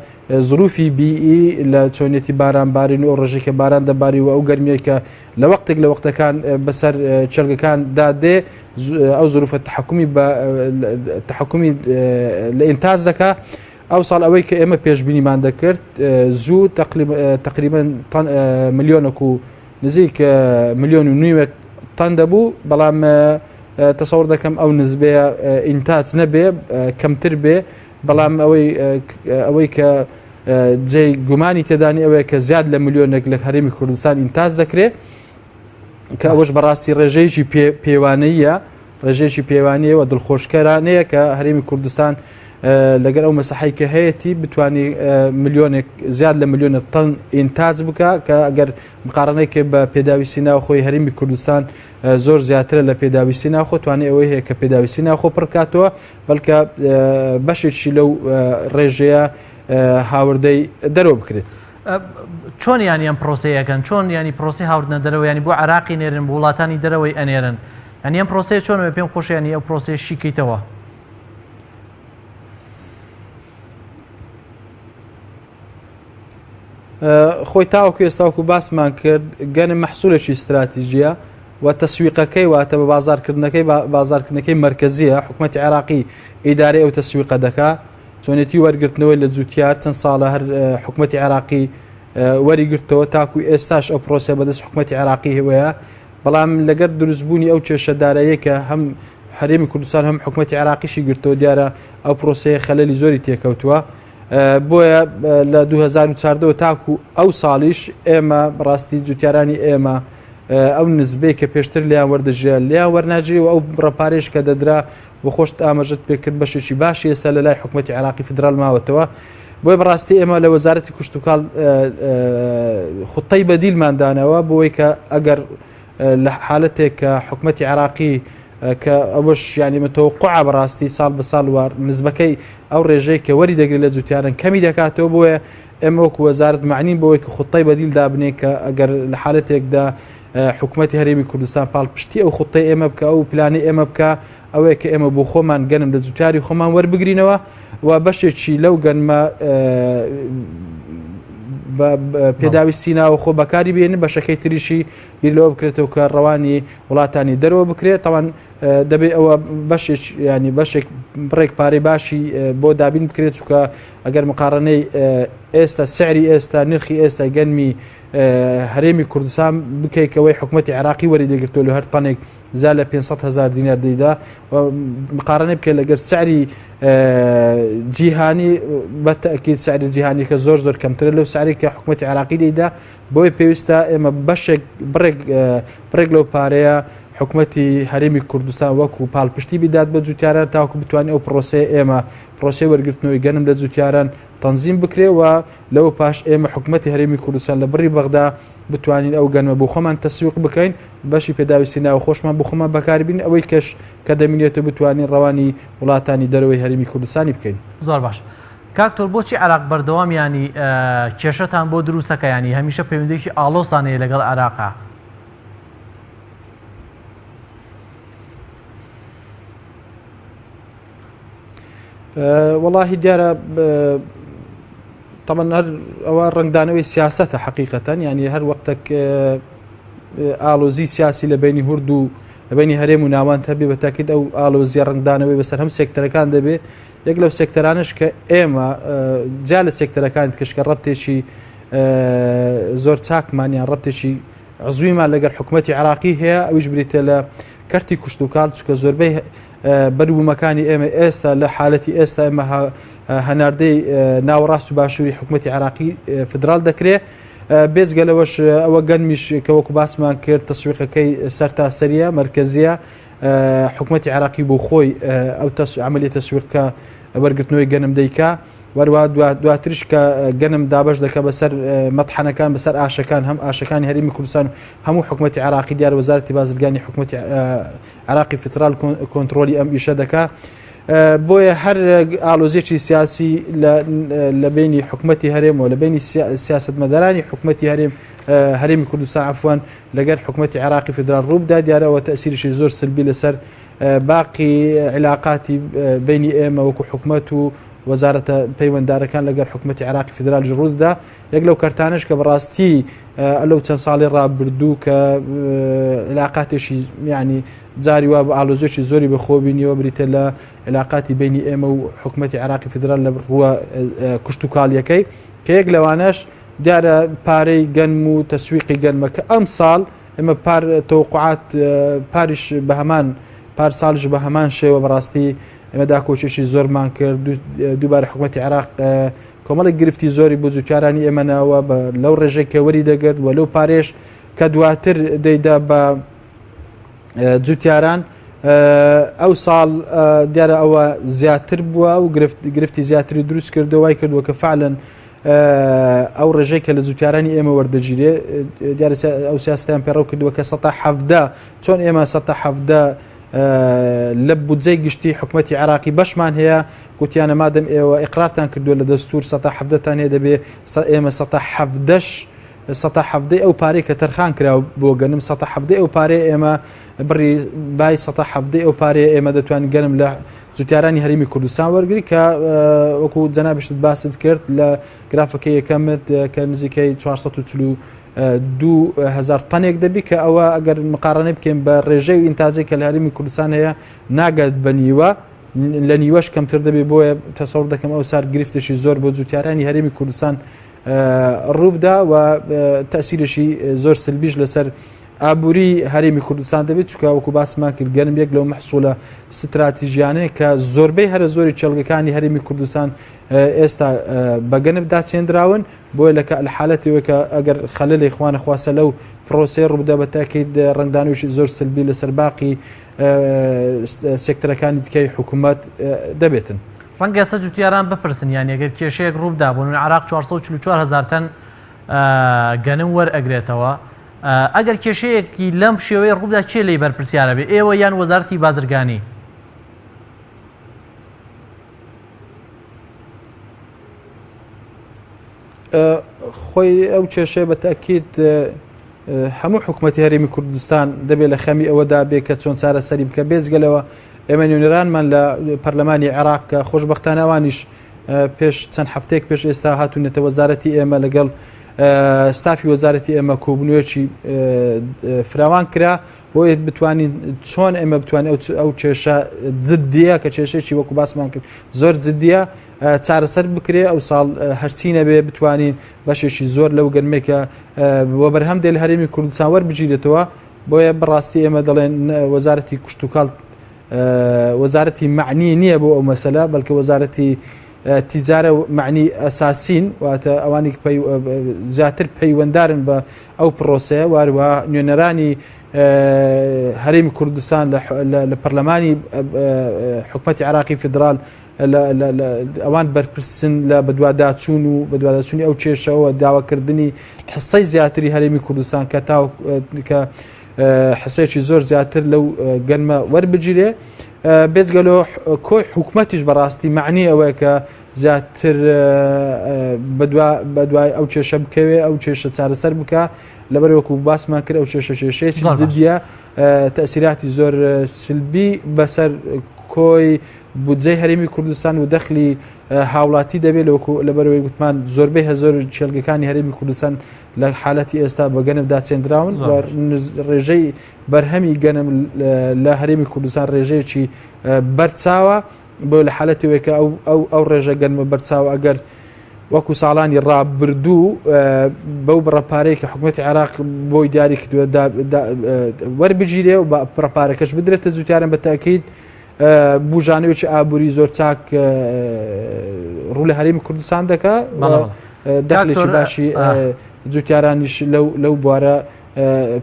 زروفی بیئی لە چۆنیەتی باران بارین و ڕێژەی کە باران دەباری و ئەو گەرمیەی کە لە وەختێک لە وەختەکان بەسەر چێلگەکان دا دێ ئەو زروفە تحکمی بە تحکمی لە ئینتاج دەکا ئەو ساڵ ئەوەی کە ئێمە پێشبینیمان دەکرد زوو تقریبا ملیۆنێک و نزیک ملیۆن و نیوێک تەن دەبوو بەڵام تەسەور دەکەم ئەو نزبەیە ئینتاج نەبێ کەمتر بێ بەڵام ئەوەی ئەوەی کە جێی گومانی تێدانی ئەوەیە کە زیاد لە ملیۆنێک لە هەرێمی کوردستان ئینتاج دەکرێت کە ئەوەش بەڕاستی ڕێژەیەکی پێوانەیە ڕێژەیەکی پێوانەیە و دڵخۆشکەرانەیە کە هەرێمی کوردستان لەگەر ئەو مەسەحی کە هەیەی بتانی ملیۆنێک زیاد لە ملیۆنێک تەن ئینتاج بکە کە ئەگەر مقارنەیەک بە پێداویستی ناوخۆی هەرێمی کوردستان زۆر زیاترە لە پێداویستی ناوخۆ توانێت ئەوەی هەیە کە پێداویستی ناوخۆ پڕکاتەوە بەڵکە بەشێکی لەو ڕێژەیە هاوردەی دەرەوە بکرێت. چۆن یانی ئەم پرۆسەیە ئەکەن؟ چۆن یانی پرۆسەی هاوردنە دەرەوە یانی بۆ عێراقی نێرن بۆ وڵاتانی دەرەوەی ئەنێرن یانی ئەم پرۆسەیە چۆن پێم خۆشە یانی ئەو پرۆسەیە شیکەیتەوە. خۆی تاوەکو ئێستاوەکو باسمان کرد گەنم مەحسولێکی استراتیژیە و تەسویقەکەی واتە بە بازارکردنەکەی بازارکردنەکەی مرکزیە حکوومەتی عێراقی ئیدارەی ئەو تەسویقە دەکا چۆنێتی وەرگرتنەوەی لە جوتیار چەند ساڵە هەر حکوومەتی عێراقی وەریگرتەوە تاکو ئێستاش ئەو پرۆسە بەدەست حکوومەتی عێراقی هەیە بەڵام لەگەر دروستبوونی ئەو کێشە داراییە کە هەم هەرێمی کوردستان هەم حکوومەتی عێراقیشی گرتەوە دیارە ئەو پرۆسەیە خەلەلی زۆری تێکەوتووە بۆیە لە 2014 تاکو ئەو ساڵیش ئێمە بەڕاستی جوتیارانی ئێمە ئەو نزبەی کە پێشتر لیان وەردەژرا لیان وەرناگیرێ و ئەو بڕەپارێش کە دەدرا و خۆشت ئاماژەت پێکرد بەشێکی باشی ئێستا لە لای حکوومەتتی عراقی فیدرال ماوەتەوە بۆیە بەڕاستی ئێمە لە وەزارەتی کوشتتوکاڵ خوتەی بەدیلمان دانەوە بۆی کە ئەگەر لە حالەتێک کە حکوومەتتی عراقی کە ئەوەش یانی متەوقعە بەڕاستی ساڵ بە ساڵ وار نزبەکەی ئەو ڕێژەی کە وەری دەگرێت لە جوتیارن کەمی دەکاتەوە بۆیە ئێمە وەکو وەزارەت معنین بەوەی کە خوتەی بەدیل دابنێ کە ئەگەر لە حالەتێکدا حکوومەتی هەرێمی کوردستان پاڵپشتی ئەو خوتەی ئێمە بکە ئەو پلانی ئێمە بکە ئەوەیە کە ئێمە بۆ خۆمان گەنم لە جوتیاری خۆمان وەربگرینەوە و بەشێکی لەو گەنمە پێداویستی ناوەخۆ بەکاری بێنن بەشەکەی تریشی بیر لەوە بکرێتەوە کە ڕەوانی وڵاتانی دەرەوە بکرێت تاوان دەبێت ئەوە بەشێک ینی بەشێک بڕێک پارەی باشی بۆ دابین بکرێت چکە ئەگەر مقارنەی ئێستا سعری ئێستا نرخی ئێستا گەنمی هەرێمی کوردستان بکەیتەوەی حکوومەتتی عراقی وەری دەگرتووە لە هەر تەنێک زیاد لە 500 هزار دینار دەیدا مقارنە بکە لەگەر سعری جیهانی بە تەکیید سعری جیهانیکە زۆر زۆر کەمترە لەو سعری کە حکوومەتتی عراقی دەیدا بۆیە پێویستە ئێمە بەشێک بڕێک بڕێک لەو پارەیە حکوومەتی هەرێمی کوردستان وەکو پاڵپشتی بدات بە جوتیاران تاوەکو بتوانین ئەو پرۆسەیە ئێمە پرۆسەی وەرگرتنەوەی گەنم لە جوتیاران تەنزیم بکرێ و لەوە پاش ئێمە حکوومەتی هەرێمی کوردستان لە بڕی بەغدا بتوانین ئەو گەنمە بۆ خۆمان تەسویق بکەین بەشی پێداویستی ناوخۆشمان بۆ خۆمان بەکاربین ئەوەی کەش کە دەمینێتەوە بتوانین ڕەوانی وڵاتانی دەرەوەی هەرێمی کوردستانی بکەین. زۆر باش کاک تۆر بۆچی عێراق بەردەوام یانی کێشەتان بۆ دروستەکە یانی هەمیشە پەیوەندیەکی ئاڵۆزتان هەیە لەگەڵ عێراقا؟ وەڵاهی دیارە تەمەن هەر ئەوە ڕنگدانەوەی سیاستە حقیقەتەن ینی هەر وەختێک ئالۆزی سیاسی لە بینی هورد و لە بینی هەرێم و ناوان هەبێ بە تاکیت ئەو ئالۆزیە ڕنگدانەوەی بەسەر هەم سێکتەرەکان دەبێ یەک لەو سێکتەرانش کە ئێمە جیا لە سێکتەرەکان کشکە ڕەتێکی زۆر چاکمان یان ڕەتێکی عزویمان لەگەڵ حکوومەتتی عراقی هەیە ئەویش بریتە لە کەرتی کوشتتوکال چکە زۆربەی بەروبوومەکانی ئێمە ئێستا لە حالەتی ئێستا ئێمە هەناردەی ناوەڕاست و باشووری حکوومەتتی عراقی فدرال دەکرێت بێجگە لەوەش ئەوە گەنمیش کە وەکو باسمان کرد تەسویقەکەی سەرتاسەریە مرکزیە حکوومەتتی عراقی بۆ خۆی ئەو عملی تەسویقکە وەرگرتنەوەی گەنم دەیکا وەروە دواترش کە گەنم دابش دەکە بەسەر مەتحەنەکان بەسەر ئاشەکان هەم ئاشەکانی هەرمی کوردستان هەموو حکوومەتتی عراقی دیار وەزارەتی بازرگانی حکوومەتتی عراقی فیدرال کۆنترۆلی ئەم ئیشە دەکا بۆیە هەر ئالۆزیەکی سیاسی لە بینی حکوومەتتی هەرێم و لە بینی سیاستمەدارانی حکوومەتتی هەرێم هەرێمی کوردستان عفوان لەگەر حکوومەتتی عراقی فیدرال ڕووبدا دیارەوە تەسیریشی زۆر سلبی لەسەر باقی علاقاتی بینی ئێمە وەکو حکومەت و وەزارەتە پەیوەندارەکان لەگەر حکوومەتتی عراقی فیدرال ڕووددا یەک لەو کەرتانش کە بەڕاستی لەو چەند ساڵی ڕابردوو کە علاقاتێکی یعنی جاری وا بە ئالۆزێکی زۆری بەخۆ بینیەوە بریتە لە علاقاتی بینی ئێمە و حکوومەتتی عراقی فیدرال لە ڕووە کوشت و کاڵیەکەی کە یەک لەوانەش دیارە پارەی گەنم و تەسویقی گەنمە کە ئەم ساڵ ئێمە پار تەوقعات پاریش بە هەمان پار ساڵش بە هەمان شێوە بەڕاستی ئێمە داکۆچێکی زۆرمان کرد دووبارە حکوومەتتی عراق کۆمەڵێک گرفتی زۆری بۆ جوتیارانی ئێمە ناوە بە لەو ڕێژەی کە وەری دەگرت و لەو پارێش کە دواتر دەیدا بە جوتیاران ئەو ساڵ دیارە ئەوە زیاتر بووە و گرفتی زیاتری دروست کردو وای کردووە کە فعلەن ئەو ڕێژەی کە لە جوتیارانی ئێمە وەردەگیرێ دیارە ئەو سیاستیان پەیڕەو کردووە کە 17 چۆن ئێمە 17 لە بودجەی گشتی حکوومەتتی عراقی بەشمان هەیە گوتیانە مادەم ئێوە ئیقرارتان کردووە لە دەستور سەتا حەڤدەتان هەیە دەبێ ئێمە سەتا حەڤدەش سەتا حەڤدەی ئەو پارەی کە تەرخان کرا بۆ گەنم سەتا حەڤدەی ئەو پارەی ئێمە بڕی بای سەتا حەڤدەی ئەو پارەیە ئێمە دەتوانین گەنم لە جوتیارانی هەرێمی کوردستان وەرگری کە وەکو جەنابشت باست کرد لە گرافەکە یەکەمت کە نزیکەی 442 هزار تەنێک دەبی کە ئەوە ئەگەر مقارنەی بکەین بە ڕێژەی و ئینتاجێک کە لە هەرێمی کوردستان هەیە ناگات بە نیوە لە نیوەش کەمتر دەبێت بۆیە تەسەور دەکەم ئەو سار گرفتێکی زۆر بۆ جوتیارانی هەرێمی کوردستان ڕووبدا و تەسیرشی زۆر سلبیش لەسەر ئابووری هەرێمی کوردستان دەبێت چکە وەکو باسمان کرد گەرم یەک لەو محسوولە ستراتیژیانەیە کە زۆربەی هەرە زۆری چێڵگەکانی هەرێمی کوردستان ئێستا بە گەنم داچێنراون بۆیە لە حالەتێوە کە ئەگەر خەلەلی خوانە خواسە لەو پرۆسەی ڕووبدا بە تاکید ڕەنگدانەوەیشی زۆر سلبی لەسەر باقی سێکتەرەکانی دیکەی حکوومەت دەبێتن. ڕەنگە ئێستا جوتیاران بپرسن یانی ئەگەر کێشەیەک ڕووبدا بۆ نمونە عێراق 444 هەزار تەن گەنم وەرئەگرێتەوە ئەگەر کێشەیەکی لەم شێوەیە ڕووبدا کێ لێی بەرپرسیارە بێ ئێوە یان وەزارەتی بازرگانی؟ خۆی ئەو کێشەیە بە تاکیت هەموو حکوومەتتی هەرێمی کوردستان دەبێت لە خەمی ئەوەدا بێ کە چۆن چارەسەری بکە بێزگەلەوە ئێمە نوێنەرانمان لە پەرلەمانی عێراق کە خۆشببختانەوانیش پێش چەند هەفتەیەک پێش ئێستا هاتوونەتە وەزارەتی ئێمە لەگەڵ ستافی وەزارەتی ئێمە کۆبوونەوەیەکی فراوان کرا بۆیە بتوانین چۆن ئێمە بتوانین ئەو کێشە جددیە کە کێشێکی وەکو باسمان کرد زۆر جددیە چارەسەر بکرێ ئەو ساڵ هەرچی نەبێ بتوانین بەشێکی زۆر لەو گەرمێکە وە بەرهەم دێ لە هەرێمی کوردستان وەربگیرێتەوە بۆیە بەڕاستی ئێمە دەڵێن وەزارەتی کشتتوکاڵ وەزارەتی معنی نییە بۆ ئەو مەسەلە بەڵکە وەزارەتی تیجارە معنی ئەساسین واتە ئەوانی زیاتر پەیوەندارن بە ئەو پرۆسەیە واروە نوێنەرانی هەرێمی کوردستان لە پەرلەمانی حکومەتی عراقی فیدرال ئەوان بەرپرسن لە بەدواداچوون و بەدواداچوونی ئەو کێشەوە داواکردنی حسەی زیاتری هەرێمی کوردستان کە تا کە حسێکی زۆر زیاتر لەو گەنمە وەربگیرێ بێجگەلۆ کۆی حکومەتیش بەڕاستی معنی ئەوەیە کە زیاتر بەدوای ئەو کێشە بکەوێ ئەو کێشە چارەسەر بکە لەبەر وەکو باسمان کرد ئەو کێشە کێشەیەکی جدیە تەسیراتی زۆر سلبی بەسەر کۆی بودجەی هەرێمی کوردستان و دەخلی هاوڵاتی دەبێت لەوەکو لەبەرەوەی گوتمان زۆربەی هەزۆر چێلگەکانی هەرێمی کوردستان لە حالەتی ئێستا بە گەنم داچێنراون ڕێژەی بەرهەمی گەنم لە هەرێمی کوردستان ڕێژەیەکی بەرچاوە بۆ لە حالەتێک کە ئەو ئەو ئەو ڕێژە گەنمە بەرچاو ئەگەر وەکو ساڵانی ڕابردوو بەو بڕە پارەی کە حکوومەتی عێراق بۆی دیاری کردووە وەربگیرێ و بە بڕە پارەکەش بدرێتە جوتیاران بە تاکید بژانەوەکی ئابووری زۆر چاک ڕوو لە هەرێمی کوردستان دەکا دەخلێکی باشی جوتیارانیش لەو بوارە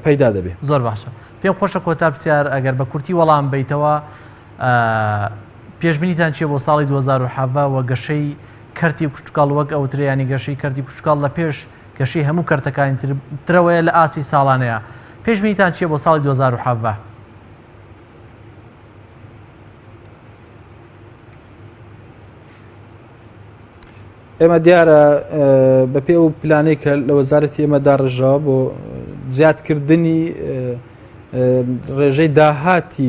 پەیدا دەبێ. زۆر باشە پێم خۆشە کۆتا پرسیار ئەگەر بە کورتی وەڵام بیتەوە پێشبینیتان چیە بۆ ساڵی 2017 وە گەشەی کەرتی کشتوکاڵ وەک ئەوترێ ینی گەشەی کەرتی کشتوکاڵ لە پێش گەشەی هەموو کەرتەکانی ترەوەیە لە ئاستی ساڵانەیە پێشبینیتان چیە بۆ ساڵی 2017؟ ئێمە دیارە بەپێ ئەو پلانەی کە لە وەزارەتی ئێمە داڕژاوە بۆ زیادکردنی ڕێژەی داهاتی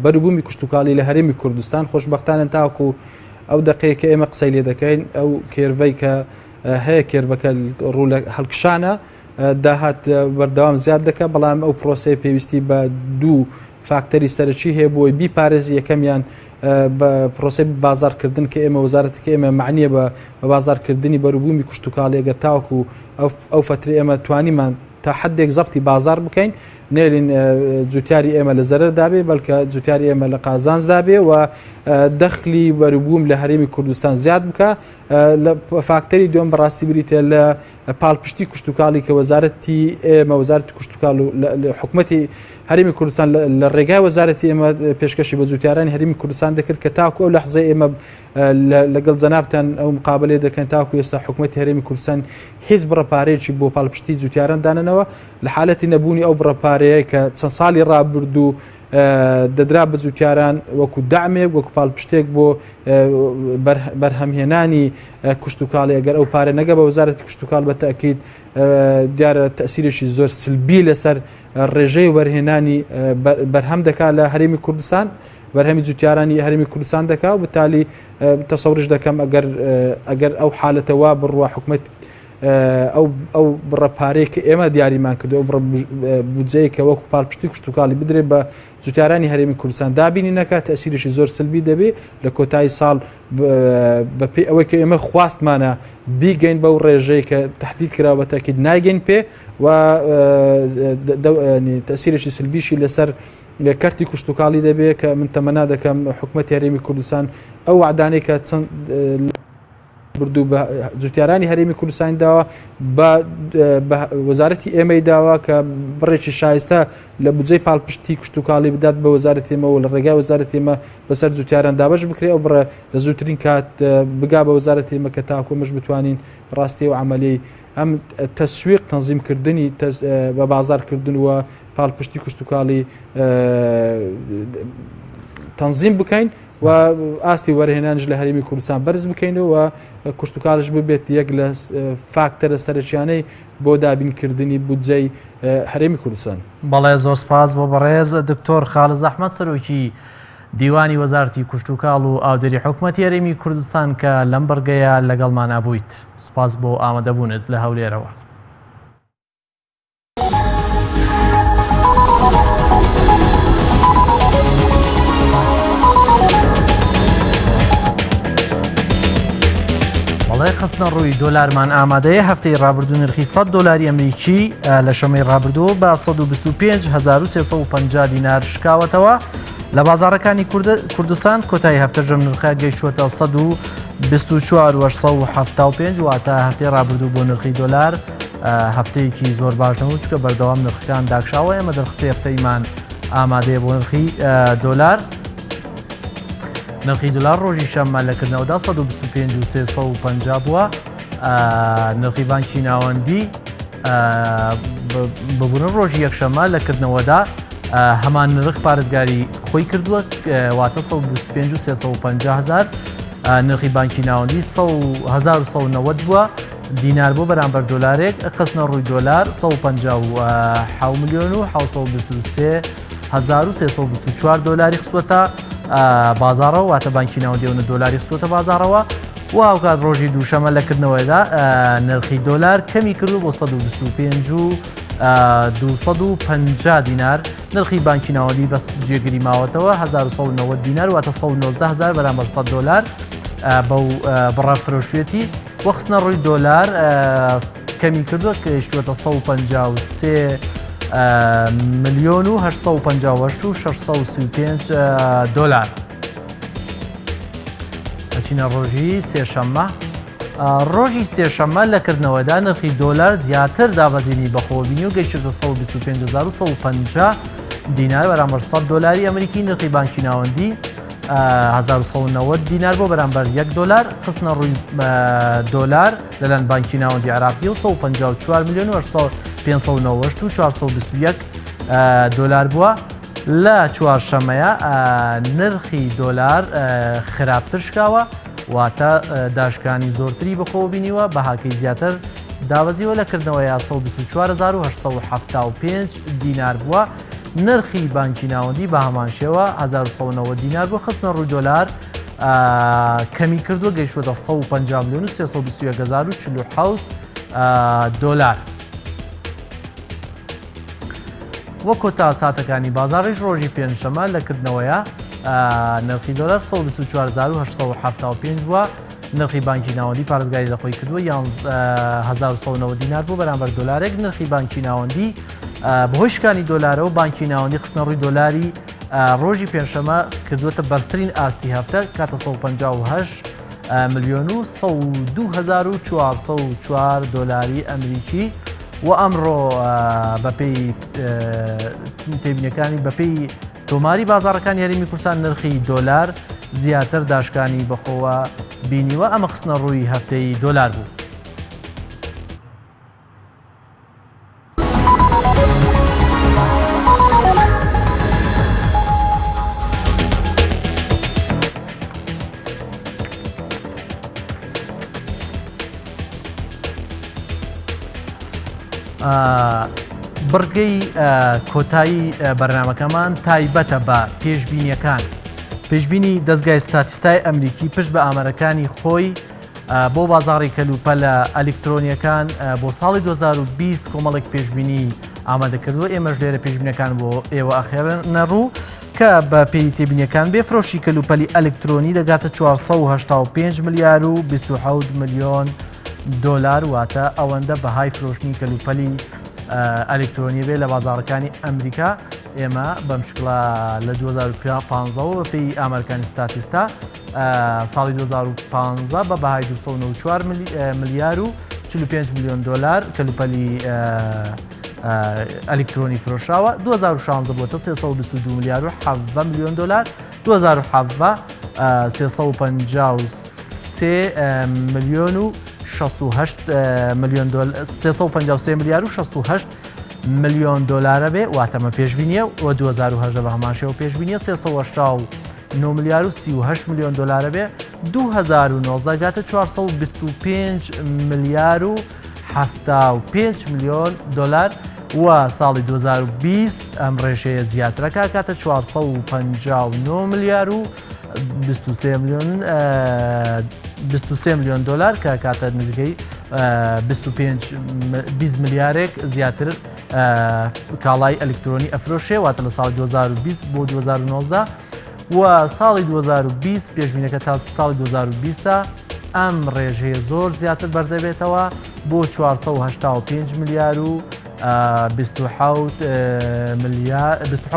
بەروبوومی کشتتوکاڵی لە هەرێمی کوردستان خۆشببختانە تاکو ئەو دقەیە کە ئێمە قسەی لێ دەکەین ئەو کێرڤەی کە هەیە کێرڤەکە ڕوو لە هەڵکشانە داهات بەردەوام زیاد دەکە بەڵام ئەو پرۆسەیە پێویستی بە دوو فاکتەری سەرەکی هەیە بۆی بیپارێزی یەکەمیان بە پرۆسەی بازارکردن کە ئێمە وەزارەتەکە ئێمە معنیە بە بازارکردنی بەروبوومی کشتتوکاڵی ئەگەر تاوەکو ئەو فتری ئێمە توانیمان تا حدێک زەبتی بازار بکەین نێلین جوتیاری ئێمە لە زەرەر دابێ بەلکە جوتیاری ئێمە لە قازانج دابێ و دەخلی بەروبووم لە هەرێمی کوردستان زیاد بکە لە فاکتەری دوم بەڕاستی بریتە لە پاڵپشتی کشتوکاڵی کە وەزارەتی ئێمە وەزارەتی کشتوکاڵ و حکومەتی هەرێمی کوردستان لە ڕێگای وەزارەتی ئێمە پێشکەشی بە جوتیارانی هەرێمی کوردستان دەکرد کە تاکو ئەو لەحزەی ئێمە لەگەڵ جەنابتان ئەو مقابلەیە دەکەن تاکو ئێستا حکومەتی هەرێمی کوردستان هیچ بڕە پارەیەکی بۆ پاڵپشتی جوتیاران دانەنەوە لە حالەتی نەبوونی ئەو بڕە پارەیە کە چەند ساڵی ڕابردوو دەدرا بە جوتیاران وەکو دامێک وەکو پاڵپشتێک بۆ بەرهەمهێنانی کشتتوکاڵی ئەگەر ئەو پارە نەگە بە وەزارەتی کشتتوکاڵ بە تاکیید دیارە تەسیرێکی زۆر سلبی لەسەر ڕێژەی وەرهێنانی بەرهەم دەکات لە هەرێمی کوردستان بەرهەمی جوتیارانی هەرێمی کوردستان دەکا و بتالی تەسەوریش دەکەم ئەگەر ئەگەر ئەو حالەتەوە بڕوا حکومت ئەو ئەو بڕە پارەیە کە ئێمە دیاریمان کردو ئەو بڕە بودجەیە کە وەکو پاڵپشتی کشتتوکاڵی بدرێت بە جوتیارانی هەرێمی کوردستان دابینی نەکات تەسیرێکی زۆر سلبی دەبێت لە کۆتایی ساڵ بەپێی ئەوەی کە ئێمە خواستمانە بیگەین بەو ڕێژەی کە تهدید کرا بە تاکید ناگەین پێ و تەسیرێکی سلبیشی لەسەر کەرتی کشتتوکاڵی دەبێت کە من تەمەنا دەکەم حکوومەت هەرێمی کوردستان ئەو وعدانەی کە چەند بردوو بە جوتیارانی هەرێمی کوردستانی داوە بە وەزارەتی ئێمەی داوە کە بڕێکی شایستە لە بودجەی پاڵپشتی کشتتوکاڵی بدات بە وەزارەتی ئێمە و لە ڕێگای وەزارەتی ئێمە بەسەر جوتیاران دابەش بکرێ ئەو بڕە لە زووترین کات بگا بە وەزارەتی ئێمە کە تاکو ئەمەش بتوانین ڕاستی و عملی ئەم تەسویق تەنزیمکردنی بە بازارکردن و پاڵپشتی کشتتوکاڵی تەنزیم بکەین و ئاستی وەرهێنانیش لە هەرێمی کوردستان بەرز بکەینەوە و کشتتوکاڵش ببێت یەک لە فاکتەرە سەرەکیانەی بۆ دابینکردنی بودجەی هەرێمی کوردستان. بەڵێ زۆر سپاس بۆ بەڕێز دکتۆر خالز ئەحمەد سەرۆکی دیوانی وەزارەتی کشتوکاڵ و ئاودێری حکومەتی هەرێمی کوردستان کە لەم بڕگەیە لەگەڵمانا بوویت. سپاس بۆ ئامادەبوونت لە هەولێرەوە. بەڵێ خستنەڕووی دۆلارمان ئامادەیە هەفتەی ڕابردوو نرخی 100 دۆلاری ئەمریکی لە شەمەی ڕابردوو بە 125350 دینار شکاوەتەوە لە بازارەکانی کوردستان کۆتایی هەفتە ژەم نرخە گەیشتووەتە 124 واتە هەفتەی ڕابردوو بۆ نرخی دۆلار هەفتەیەکی زۆر باش نەبوو چکە بەردەوام نرخەکان داکشاوە ئێمە دەرخستی هەفتەیمان ئامادەیە بۆ نرخی دۆلار. نرخی دۆلار ڕۆژی شەممە لە کردنەوەدا 125 و 350 بووە نرخی بانکی ناوەندی ببوون ڕۆژی یەکشەممە لە کردنەوەدا هەمان نرخ پارێزگاری خۆی کردووە واتە 125 و 350 هزار نرخی بانکی ناوەندی 1990 بووە دینار بۆ بەرامبەر دۆلارێک خستنە ڕووی دۆلار 150 میلیۆن و 1923 1324 دۆلاری خستووەتە بازاڕەوە واتە بانکی ناوەندی ئەونە دۆلاری خستووەتە بازاڕەوە و هاوکات ڕۆژی دووشەمە لە کردنەوەیدا نرخی دۆلار کەمی کردو بۆ 125 و 250 دینار نرخی بانکی ناوەندی بەس جێگیری ماوەتەوە 1990 دینار واتە 119 هزار بەرامبەر 100 دۆلار بەو بڕە فرۆشوێتی وە خستنە ڕووی دۆلار کەمی کردووە گەیشتووەتە 153 ملیۆن و 858 و 635 دۆلار. ئەچینە ڕۆژی سێشەممە. ڕۆژی سێشەممە لە کردنەوەدا نرخی دۆلار زیاتر دابەزینی بەخۆوە بینی و گەیشتە 125150 دینار بەرامبەر 100 دۆلاری ئەمریکی نرخی بانکی ناوەندی 1990 دینار بۆ بەرامبەر 1 دۆلار خستنە ڕووی دۆلار لەلایەن بانکی ناوەندی عراقی و 154 میلیۆن و 598 و 421 دۆلار بووە لە چوارشەمەیە نرخی دۆلار خراپتر شکاوە واتە داشکانی زۆرتری بەخۆوە بینیوە بەهاکەی زیاتر دابەزیوە لە کردنەوەی 124875 دینار بووە نرخی بانکی ناوەندی بە هەمان شێوە 1990 دینار بۆ خستنە ڕووی دۆلار کەمی کردووە گەیشتووەتە 150 میلیۆن و 321 دۆلار. وە کۆتا ساتەکانی بازاڕیش ڕۆژی پێنجشەمە لە کردنەوەیە نرخی دۆلار 124875 بووە نرخی بانکی ناوەندی پارێزگاری لە خۆی کردووە 1190 دینار بوو بەرامبەر دۆلارێک نرخی بانکی ناوەندی بەهۆی شکانی دۆلارەوە بانکی ناوەندی خستنە ڕووی دۆلاری ڕۆژی پێنجشەمە کردووەتە بەرزترین ئاستی هەفتە کاتە 158 ملیۆن و 102,404 دۆلاری ئەمریکی و ئەمڕۆ بەپێی تێبینەکانی بەپێی تۆماری بازاڕەکانی هەرێمی کوردستان نرخی دۆلار زیاتر داشکانی بەخۆوە بینیوە ئەمە خستنە ڕووی هەفتەی دۆلار بوو. بڕگەی کۆتایی بەرنمەکەمان تایبەتە بە پێشبینیەکان. پێشبینی دەستگای ستاتیستای ئەمریکی پشت بە ئامارەکانی خۆی بۆ بازاڕی کەلوپەلە ئەلیکترۆنیەکان بۆ ساڵی 2020 کۆمەڵێک پێشبینی ئامادەکردووە ئێمەش لێرە پێشبینەکان بۆ ئێوە ئەخێنە ڕوو کە بە پێی تێبینیەکان بێ فرۆشی کەلوپەلی ئەلکترۆنی دەگاتە 485 ملیار و 27 ملیۆن دۆلار واتە ئەوەندە بەهای فرۆشتنی کەلوپەلی ئەلکترۆنی بێ لە بازاڕەکانی ئەمریکا ئێمە بەم شکڵە لە 2015ەوە بە پێی ئامارەکانی ستاتیستا ساڵی 2015 بە بەهای 294 ملیار و 45 میلیۆن دلار کەلوپەلی ئەلیکترۆنی فرۆشراوە 2016 بۆتە 322 ملیار و 17 میلیۆن دلار 2017 353 میلیۆن و 68 میلیۆن دلار 353 ملیار و 68 میلیۆن دلارە بێ واتەمە پێشبینیە و 2018 بە هەمان شێوە پێشبینیە 389 ملیار و 38 میلیۆن دلارە بێ 2019 گاتە 425 ملیار و 75 میلیۆن دلار و ساڵی 2020 ئەم ڕێژەیە زیاترەکە کاتە 459 ملیار و 23 میلیۆن 23 میلیۆن دلار کە کاتە نزیکەی 25 20 ملیارێک زیاتر کاڵای ئەلکترۆنی ئەفرۆشێ واتە لە ساڵی 2020 بۆ 2019 و ساڵی 2020 پێشبینەکە تا ساڵی 2020 ئەم ڕێژەیە زۆر زیاتر بەرزەبێتەوە بۆ 485 ملیار و 27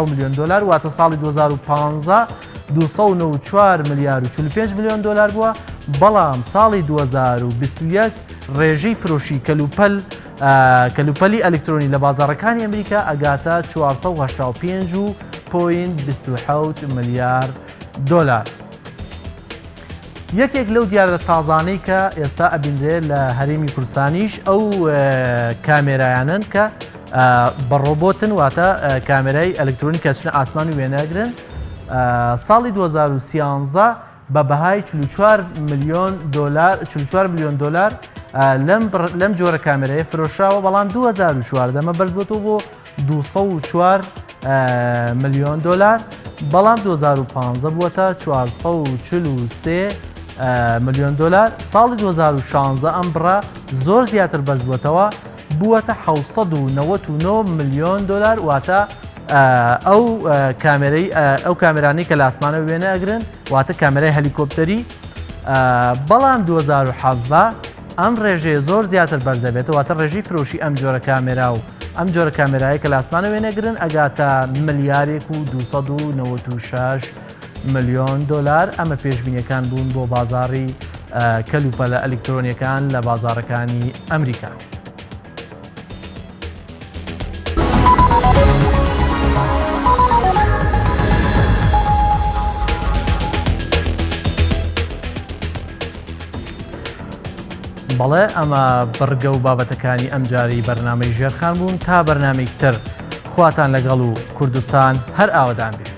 ملیۆن دلار واتە ساڵی 2015 294 ملیار و 45 ملیۆن دلار بووە بەڵام ساڵی 2021 ڕێژەی فرۆشی کەلوپەل کەلوپەلی ئەلکترۆنی لە بازاڕەکانی ئەمریکا ئەگاتە 485.27 ملیار دۆلار. یەکێک لەو دیاردە تازانەی کە ئێستا ئەبینرێ لە هەرێمی کوردستانیش ئەو کامێرایانن کە بە ڕۆبۆتن واتە کامێرای ئەلکترۆنی کە چنە ئاسمان و وێنەگرن ساڵی 2013 بە بەهای 44 ملیۆن دۆلار 44 ملیۆن دۆلار لەم لەم جۆرە کامێرەیە فرۆشراوە بەڵام 2014 ئەمە بەرزبووەوە بۆ 204 ملیۆن دۆلار بەڵام 2015 بووەتە 443 ملیۆن دۆلار ساڵی 2016 ئەم بڕە زۆر زیاتر بەرزبووەتەوە بووەتە 699 ملیۆن دۆلار واتە ئەو کامێرەی ئەو کامێرانەی کە لە ئاسمانە وێنە ئەگرن واتە کامێرای هەلیکۆپتەری بەڵام 2017 ئەم ڕێژەیە زۆر زیاتر بەرزەبێتەوە واتە ڕێژەی فرۆشی ئەم جۆرە کامێرا و ئەم جۆرە کامێرایە کە لە ئاسمانە وێنەگرن ئەگاتە ملیارێک و 296 ملیۆن دۆلار ئەمە پێشبینیەکان بوون بۆ بازاڕی کەلوپەلە ئەلکترۆنیەکان لە بازاڕەکانی ئەمریکا. بەڵێ ئەمە بڕگە و بابەتەکانی ئەمجارەی بەرنامەی ژێرخان بوون تا بەرنامەیەکی تر خواتان لەگەڵ و کوردستان هەر ئاوەدان بێ.